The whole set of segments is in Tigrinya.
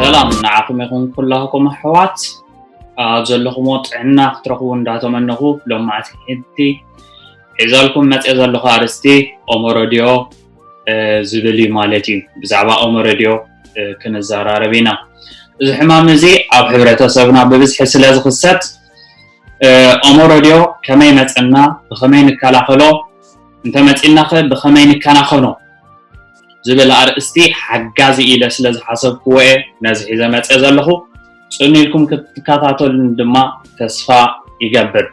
ሰላም ንዓኹም ይኹን ኩላኹም ኣሕዋት። ኣብ ዘለኹሞ ጥዕና ክትረኽቡ እንዳተመነኹ፣ ሎማዕቲ ሕንቲ ሒዘልኩም መፅየ ዘለኹ ኣርእስቲ ኦሞ ረድዮ ዝብል እዩ ማለት እዩ። ብዛዕባ ኦሞ ረድዮ ክንዘራረብ ኢና። እዚ ሕማም እዚ ኣብ ሕብረተሰብና ብብዝሒ ስለ ዝኽሰት፣ ኦሞ ረድዮ ከመይ መፀና፣ ብኸመይ ንከላኸሎ፣ እንተመፂናኸ ብኸመይ ንከናኸኖ ዝብል ኣርእስቲ ሓጋዚ ኢለ ስለ ዝሓሰብክዎ እየ ነዚ ሒዘ መፅየ ዘለኹ። ፅን ኢልኩም ክትከታተሉን ድማ ተስፋ ይገብር።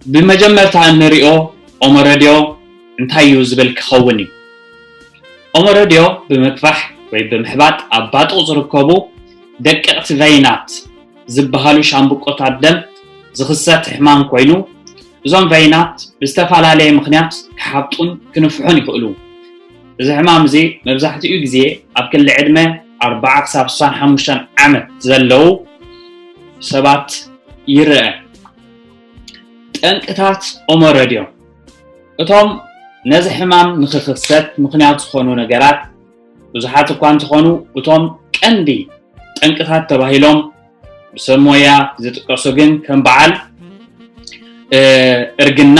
ብመጀመርታ እንሪኦ ኦሞ ረድዮ እንታይ እዩ ዝብል ክኸውን እዩ። ኦሞ ረድዮ ብምግፋሕ ወይ ብምሕባጥ ኣብ ባጡቕ ዝርከቡ ደቀቕቲ ቨይናት ዝበሃሉ ሻምብቆታት ደም ዝኽሰት ሕማም ኮይኑ፣ እዞም ቨይናት ብዝተፈላለየ ምኽንያት ክሓብጡን ክንፍሑን ይኽእሉ። እዚ ሕማም እዚ መብዛሕትኡ ግዜ ኣብ ክሊ ዕድመ ኣርባዓ ክሳብ ስሳን ሓሙሽተን ዓመት ዘለዉ ሰባት ይረአ። ጠንቅታት ኦሞ ረድዮ። እቶም ነዚ ሕማም ንኽኽሰት ምኽንያት ዝኾኑ ነገራት ብዙሓት እኳ እንተኾኑ፣ እቶም ቀንዲ ጠንቅታት ተባሂሎም ብሰብ ሞያ ዝጥቀሱ ግን ከም በዓል፣ እ፣ እርግና፣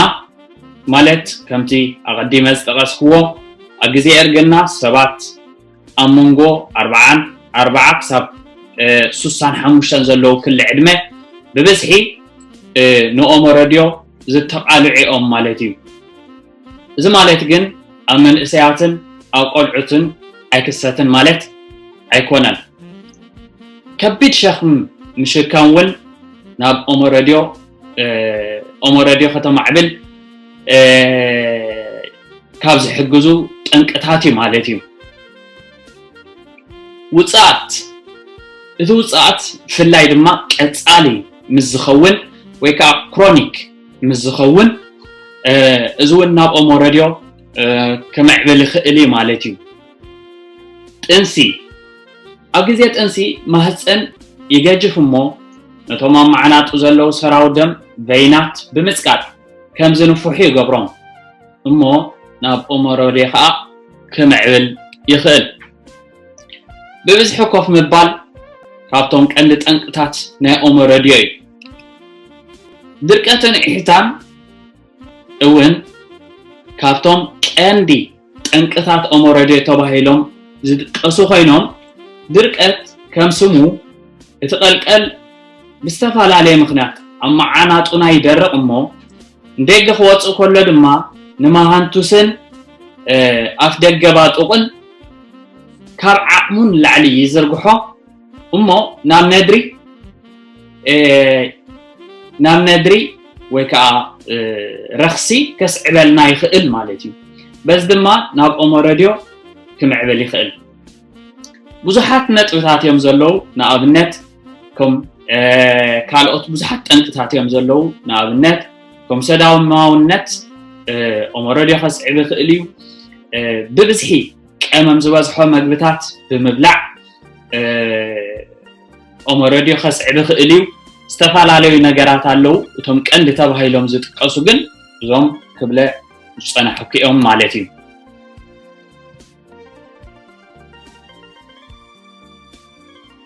ማለት ከምቲ ኣቐዲመ ዝጠቐስክዎ፣ ኣብ ግዜ እርግና ሰባት ኣብ መንጎ ኣርብዓን ኣርባዓ ክሳብ፣ እ፣ ስሳን ሓሙሽተን ዘለዉ ክሊ ዕድመ ብብዝሒ፣ እ፣ ንኦሞ ረድዮ ዝተቓልዑ እዮም ማለት እዩ። እዚ ማለት ግን ኣብ መንእሰያትን ኣብ ቆልዑትን ኣይክሰትን ማለት ኣይኮነን። ከቢድ ሸኽም ምሽካም እውን ናብ ኦሞ ረድዮ፣ እ፣ ኦሞ ረድዮ ከተማዕብል፣ እ፣ ካብ ዝሕግዙ ጠንቅታት እዩ ማለት እዩ። ውፅኣት። እቲ ውፅኣት ብፍላይ ድማ ቀፃሊ ምስ ዝኸውን ወይ ከዓ ክሮኒክ ምስ ዝኸውን፣ እ፣ እዚ እውን ናብ ኦሞ ረድዮ፣ እ፣ ክምዕብል ይኽእል እዩ ማለት እዩ። ጥንሲ። ኣብ ግዜ ጥንሲ ማህፀን ይገጅፍ እሞ ነቶም ኣብ መዓናጡ ዘለዉ ሰራው ደም ቨይናት ብምፅቃጥ ከም ዝንፍሑ ይገብሮም እሞ ናብ ኦሞ ረድዮ ከዓ ክምዕብል ይኽእል። ብብዝሒ ኮፍ ምባል ካብቶም ቀንዲ ጠንቅታት ናይ ኦሞ ረድዮ እዩ። ድርቀትን እሒታን እውን ካብቶም ቀንዲ ጠንቅታት ኦሞ ረድዮ ተባሂሎም ዝጥቀሱ ኮይኖም፣ ድርቀት ከም ስሙ እቲ ቀልቀል ብዝተፈላለየ ምኽንያት ኣብ መዓናጡና ይደርቕ እሞ፣ ንደገ ክወፅእ ከሎ ድማ ንመሃንቱስን፣ እ፣ ኣፍ ደገ ባጡቕን ካብ ዓቕሙ ንላዕሊ ይዝርግሖ እሞ ናብ ነድሪ፣ እ፣ ናብ ነድሪ ወይ ከዓ፣ እ፣ ረኽሲ ከስዕበልና ይኽእል ማለት እዩ። በዚ ድማ ናብ ኦሞ ረድዮ ክምዕብል ይኽእል። ብዙሓት ነጥብታት እዮም ዘለዉ። ንኣብነት ከም፣ እ፣ ካልኦት ብዙሓት ጠንቅታት እዮም ዘለዉ። ንኣብነት ከም ሰዳማውነት፣ እ፣ ኦሞ ረድዮ ከስዕብ ይኽእል እዩ። እ፣ ብብዝሒ ቀመም ዝበዝሖ መግብታት ብምብላዕ፣ እ፣ ኦሞ ረድዮ ከስዕብ ይኽእል እዩ። ዝተፈላለዩ ነገራት ኣለዉ። እቶም ቀንዲ ተባሂሎም ዝጥቀሱ ግን እዞም ክብለ ዝጸናሕኩ እዮም ማለት እዩ።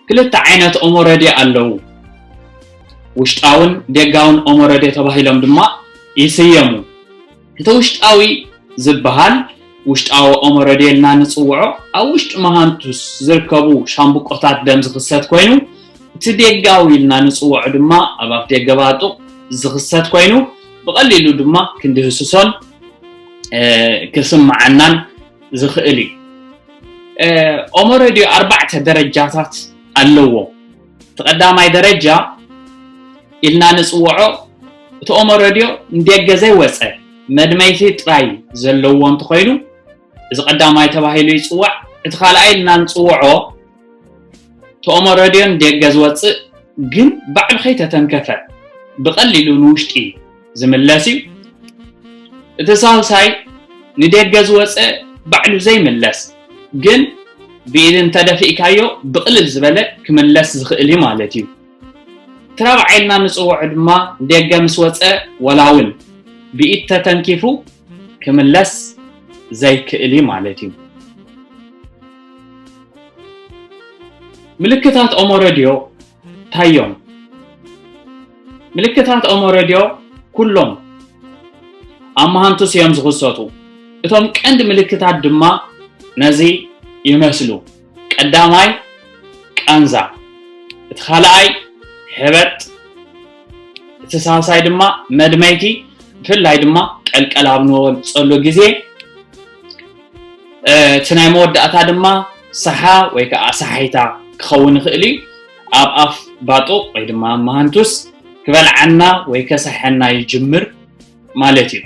ክልተ ዓይነት ኦሞ ረድዮ ኣለዉ። ውሽጣውን ደጋውን ኦሞ ረድዮ ተባሂሎም ድማ ይስየሙ። እቲ ውሽጣዊ ዝበሃል ውሽጣዊ ኦሞ ረድዮ ኢልና ንጽውዖ ኣብ ውሽጢ መሃንቱስ ዝርከቡ ሻምብቆታት ደም ዝኽሰት ኮይኑ፣ እቲ ደጋዊ ኢልና ንጽውዖ ድማ ኣብ ኣፍ ደገ ባጡቕ ዝኽሰት ኮይኑ፣ ብቐሊሉ ድማ ክንድህስሶን፣ እ፣ ክስምዓናን ዝኽእል እዩ። እ፣ ኦሞ ረድዮ ኣርባዕተ ደረጃታት ኣለዎ። እቲ ቀዳማይ ደረጃ ኢልና ንጽውዖ፣ እቲ ኦሞ ረድዮ ንደገ ዘይወጸ መድመይቲ ጥራይ ዘለዎ እንተኾይኑ፣ እዚ ቀዳማይ ተባሂሉ ይጽዋዕ። እቲ ካልኣይ ኢልና ንጽውዖ፣ እቲ ኦሞ ረድዮ ንደገ ዝወጽእ ግን ባዕሉ ከይተተንከፈ ብቐሊሉ ንውሽጢ ዝምለስ እዩ። እቲ ሳልሳይ ንደገ ዝወጸ ባዕሉ ዘይምለስ ግን ብኢድ እንተደፊእካዮ ብቕልል ዝበለ ክምለስ ዝኽእል እዩ ማለት እዩ። እቲ ራብዓይ ኢልና ንጽውዖ ድማ ንደገ ምስ ወጸ ዋላ እውን ብኢድ ተተንኪፉ ክምለስ ዘይክእል እዩ ማለት እዩ። ምልክታት ኦሞረድዮ እንታይ እዮም? ምልክታት ኦሞረድዮ ኩሎም ኣብ መሃንቱስ እዮም ዝኽሰቱ። እቶም ቀንዲ ምልክታት ድማ ነዚ ይመስሉ። ቀዳማይ ቃንዛ፣ እቲ ካልኣይ ሕበጥ፣ እቲ ሳልሳይ ድማ መድመይቲ፣ ብፍላይ ድማ ቀልቀል ኣብ ንወፅኣሉ ግዜ እቲ ናይ መወዳእታ ድማ ሳሓ ወይ ከዓ ሳሒታ ክኸውን ይኽእል እዩ። ኣብ ኣፍ ባጡቕ ወይ ድማ ኣብ መሃንቱስ ክበልዓና ወይ ከሳሐና ይጅምር ማለት እዩ።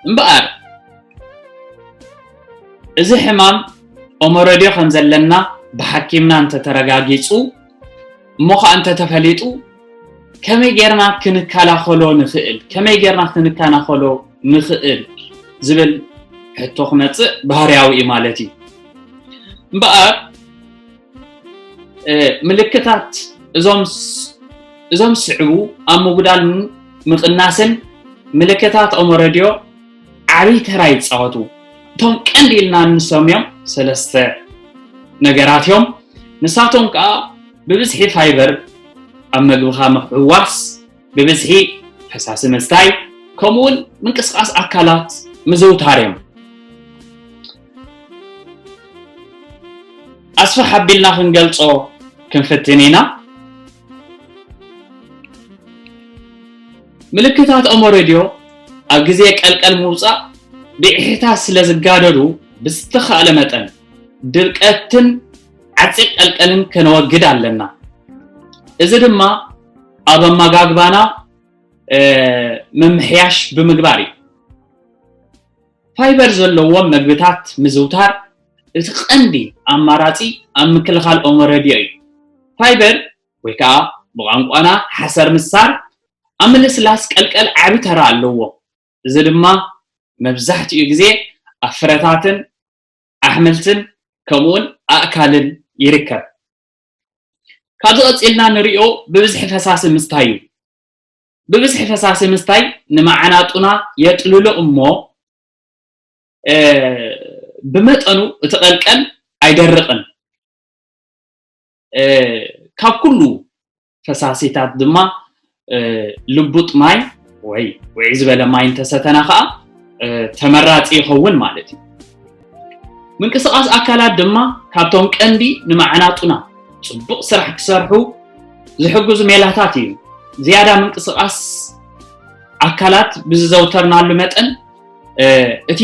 እምበኣር እዚ ሕማም ኦሞረድዮ ከም ዘለና ብሓኪምና እንተተረጋጊፁ እሞ ከዓ እንተተፈሊጡ ከመይ ጌርና ክንከላኸሎ ንኽእል፣ ከመይ ጌርና ክንከላኸሎ ንኽእል ዝብል ሕቶ ክመፅእ ባህርያዊ እዩ ማለት እዩ። እምበኣር ምልክታት እዞም ዝስዕቡ ኣብ ምጉዳልን ምቕናስን ምልክታት ኦሞረድዮ ዓብዪ ተራ ይፃወቱ። እቶም ቀንዲ ኢልና እንሰምዮም ሰለስተ ነገራት እዮም። ንሳቶም ከዓ ብብዝሒ ፋይበር ኣብ መግብኻ ምሕዋስ፣ ብብዝሒ ፈሳሲ ምስታይ፣ ከምኡውን ምንቅስቃስ ኣካላት ምዝውታር እዮም። ኣስፍሕ ኣቢልና ክንገልጾ ክንፍትን ኢና። ምልክታት ኦሞረድዮ ኣብ ግዜ ቀልቀል ምውጻእ ብኢሕታት ስለ ዝጋደዱ ብዝተኻእለ መጠን ድርቀትን ዓጺቕ ቀልቀልን ከነወግድ ኣለና። እዚ ድማ ኣብ ኣመጋግባና ምምሕያሽ ብምግባር እዩ። ፋይበር ዘለዎም መግብታት ምዝውታር እቲ ቀንዲ ኣማራጺ ኣብ ምክልኻል ኦሞረድዮ እዩ። ፋይበር ወይ ከዓ ብቋንቋና ሓሰር ምሳር ኣብ ምልስላስ ቀልቀል ዓቢ ተራ ኣለዎ። እዚ ድማ መብዛሕትኡ ግዜ ኣብ ፍረታትን ኣሕምልትን ከምኡውን ኣእካልን ይርከብ። ካብዚ ቀጺልና ንሪኦ ብብዝሒ ፈሳሲ ምስታይ እዩ። ብብዝሒ ፈሳሲ ምስታይ ንመዓናጡና የጥልሎ እሞ ብመጠኑ እቲ ቀልቀል ኣይደርቕን። ካብ ኩሉ ፈሳሲታት ድማ ልቡጥ ማይ ወይ ውዕይ ዝበለ ማይ እንተሰተና ከዓ ተመራፂ ይኸውን ማለት እዩ። ምንቅስቃስ ኣካላት ድማ ካብቶም ቀንዲ ንመዓናጡና ፅቡቕ ስራሕ ክሰርሑ ዝሕግዙ ሜላታት እዩ። ዝያዳ ምንቅስቃስ ኣካላት ብዝዘውተርናሉ መጠን እቲ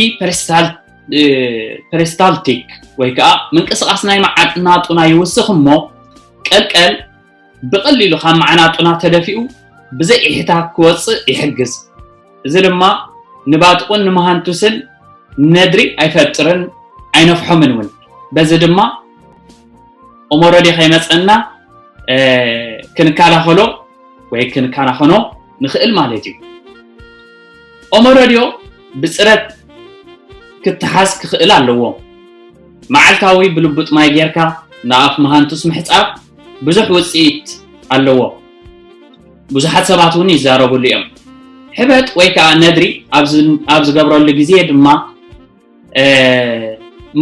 ፐሪስታልቲክ ወይ ከዓ ምንቅስቃስ ናይ መዓናጡና ይውስኽ እሞ ቀልቀል ብቐሊሉ ካብ መዓናጡና ተደፊኡ ብዘይ ኢሕታ ክወፅእ ይሕግዝ። እዚ ድማ ንባጥቁን ንመሃንቱስን ነድሪ ኣይፈጥርን ኣይነፍሖምን እውን። በዚ ድማ ኦሞረድዮ ከይመፀና ክንከላኸሎ ወይ ክንከናኸኖ ንኽእል ማለት እዩ። ኦሞረድዮ ብፅረት ክተሓዝ ክኽእል ኣለዎ። መዓልታዊ ብልቡጥ ማይ ጌርካ ንኣፍ መሃንቱስ ምሕፃብ ብዙሕ ውፅኢት ኣለዎ። ብዙሓት ሰባት እውን ይዛረብሉ እዮም። ሕበጥ ወይ ከዓ ነድሪ ኣብ ዝገብረሉ ግዜ ድማ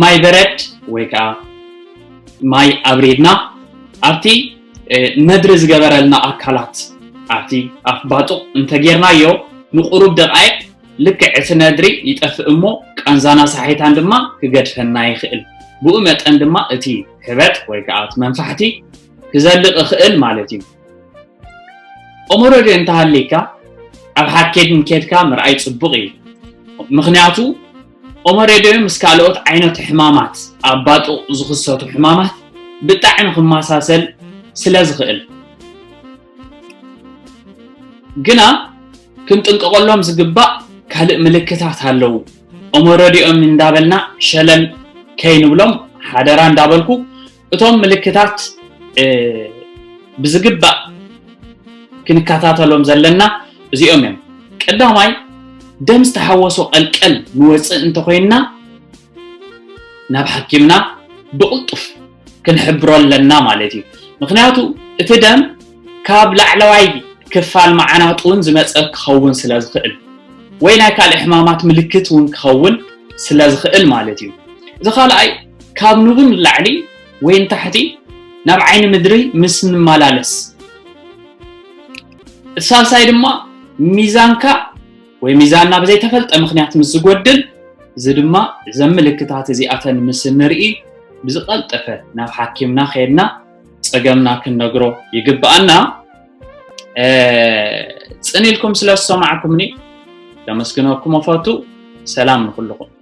ማይ በረድ ወይ ከዓ ማይ ኣብሪድና ኣብቲ ነድሪ ዝገበረልና ኣካላት ኣብቲ ኣፍ ባጡቕ እንተጌርናዮ ንቁሩብ ደቃይቕ ልክዕ እቲ ነድሪ ይጠፍእ እሞ ቃንዛና ሳሒታን ድማ ክገድፈና ይኽእል። ብኡ መጠን ድማ እቲ ሕበጥ ወይ ከዓ እቲ መንፋሕቲ ክዘልቕ ይኽእል ማለት እዩ። ኦሞረድዮ እንተሃልይካ ኣብ ሓኪም ኬድካ ምርኣይ ፅቡቕ እዩ። ምኽንያቱ ኦሞረድዮ ምስ ካልኦት ዓይነት ሕማማት ኣብ ባጡቕ ዝኽሰቱ ሕማማት ብጣዕሚ ክመሳሰል ስለ ዝኽእል። ግና ክንጥንቀቐሎም ዝግባእ ካልእ ምልክታት ኣለዉ። ኦሞረድዮም እንዳበልና ሸለል ከይንብሎም ሓደራ እንዳበልኩ እቶም ምልክታት ብዝግባእ ክንከታተሎም ዘለና እዚኦም እዮም። ቀዳማይ ደም ዝተሓወሶ ቀልቀል ንወፅእ እንተኮይንና ናብ ሓኪምና ብቕልጡፍ ክንሕብሮ ኣለና ማለት እዩ። ምክንያቱ እቲ ደም ካብ ላዕለዋይ ክፋል መዓናጡ እውን ዝመፀ ክኸውን ስለ ዝኽእል ወይ ናይ ካልእ ሕማማት ምልክት እውን ክኸውን ስለ ዝኽእል ማለት እዩ። እዚ ካልኣይ ካብ ንቡን ላዕሊ ወይ ንታሕቲ ናብ ዓይኒ ምድሪ ምስ ንመላለስ፣ እቲ ሳልሳይ ድማ ሚዛንካ ወይ ሚዛንና ብዘይተፈልጠ ምኽንያት ምስ ዝጎድል፣ እዚ ድማ እዘን ምልክታት እዚኣተን ምስ ንርኢ ብዝቐልጠፈ ናብ ሓኪምና ከድና ጸገምና ክንነግሮ ይግብኣና። ጽን ኢልኩም ስለ ዝሰማዕኩምኒ ከመስግነኩም እፈቱ። ሰላም ንኹልኹም።